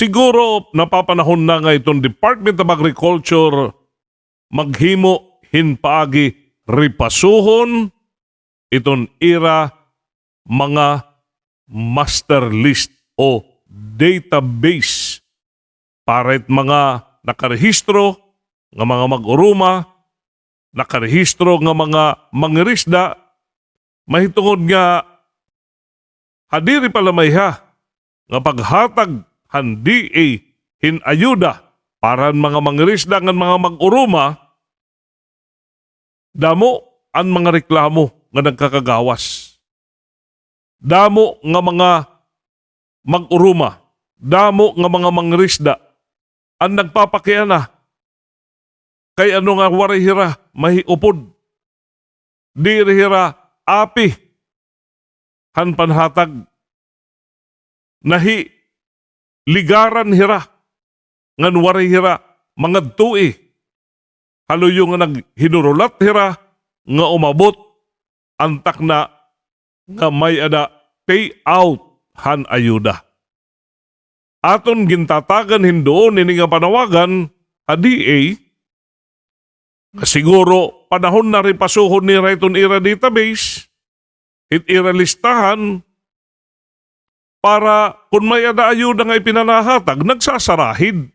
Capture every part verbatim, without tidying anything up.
Siguro napapanahon na nga iton Department of Agriculture maghimo hin paagi, ripasuhon iton ira mga master list o database para it mga nakarehistro nga mga mag-uruma, nakarehistro nga mga mangirisda, mahitungod nga ha diri pa la mayha nga paghatag han D A hin ayuda para han mga mangirisda ngan mga mag-uruma, damo an mga reklamo nga nagkakagawas. Damo nga mga mag-uruma, damo nga mga mangirisda an nagpapakiana. Kay ano nga waray hira mahiupod, diri hira api han panhatag. Nahiligaran hira ngan waray hira mangadtoi. Ha luyo nga naghinurulat hira nga umabot an takna nga may-ada payout han ayuda. Aton gintatagan hin duon ini nga panawagan ha D A nga siguro panahon na ripasuhon nira iton ira database, hit ira listahan, para kon may-ada ayuda nga ipinanahatag, nagsasarahid.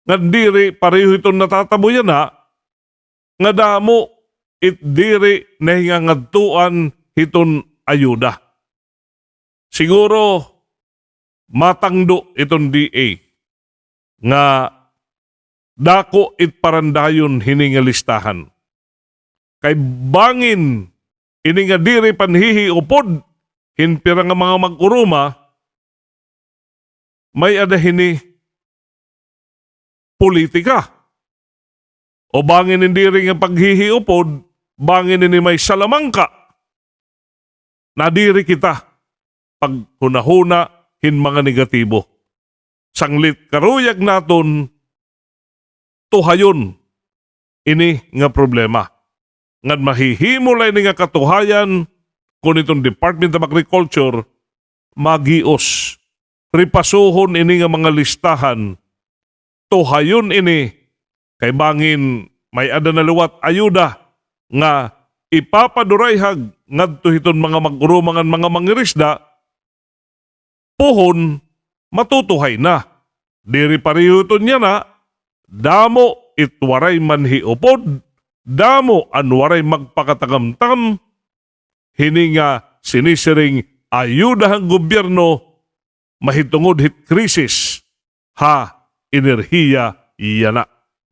Ngan diri pareho hiton natatabo yana, nga damo it diri nahingangadtuan hiton ayuda. Siguro matangdo iton D A nga dako it parandayon hini nga listahan. Kay bangin ini nga diri panhihiupod hin pira nga mga mag-uruma, may-ada hini politika. O bangin in diri nga paghihiupod, bangin ini may salamangka. Nadiri kita paghunahuna hin mga negatibo. Sanglit karuyag naton tuhayon ini nga problema. Ngan mahihimo la ini nga katuhayan kon iton Department of Agriculture magios, ripasuhon ini nga mga listahan, tuhayon ini, kay bangin may-ada na liwat ayuda nga ipapadurayhag ngadto hiton mga mag-uruma ngan mga mangirisda, puhon matutuhay na. Diri pareho iton yana, damo it waray manhiupod, damo an waray magpakatagamtam hini nga sinisiring ayuda han gobyerno mahitungod hit krisis ha enerhiya yana.